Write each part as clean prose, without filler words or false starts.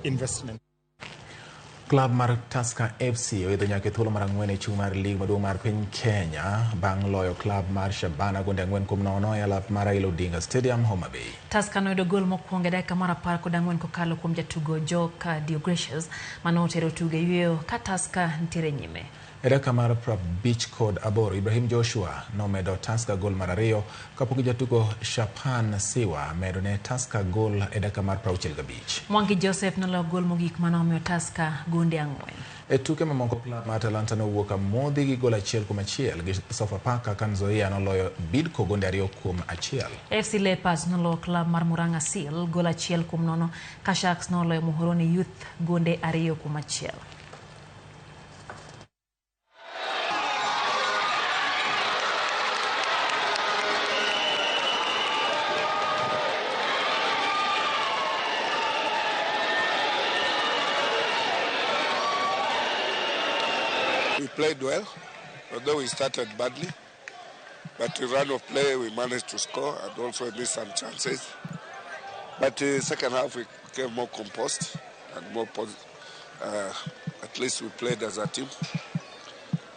investment. Klab mar Tusker FC oidho nyaka e thuolo mar 4 e chung' mar lig maduong' mar piny Kenya bang' loyo klab mar Shabana gonde 4-0 e alap mar Raila Odinga Stadium, Homa Bay. Tusker noyudo gol mokwongo e dakika mar 14 kokalo kuom jatugo Joka Deogratius mane otero tugo e yweyo ka Tusker nitiere nyime. E dakika mar 58 Ibrahim Joshua nomedo Tusker gol mar 2 kapok jatugo Shapan Siwa medo ne Tusker gol e dakika mar 65. Mwangi Joseph noloyo gol mogik mane omiyo Tusker gonde 4. E tuke mamoko klab mar Talanta nowuok amodhi gi gol 1-1 gi Sofapaka ka Nzoia noloyo Bidco gonde 2-1. FC Leopards noloyo klab mar Murang'a Seal gol 1-0 ka Sharks noloyo Muhoroni Youth gonde 2-1. We played well, although we started badly, but in run of play we managed to score and also missed some chances. But the second half we became more composed and more at least we played as a team.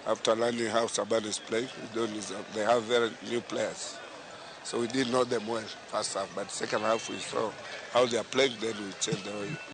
After learning how Shabana is playing, we don't use them. They have very new players, so we didn't know them well first half. But second half we saw how they are playing, then we changed the way.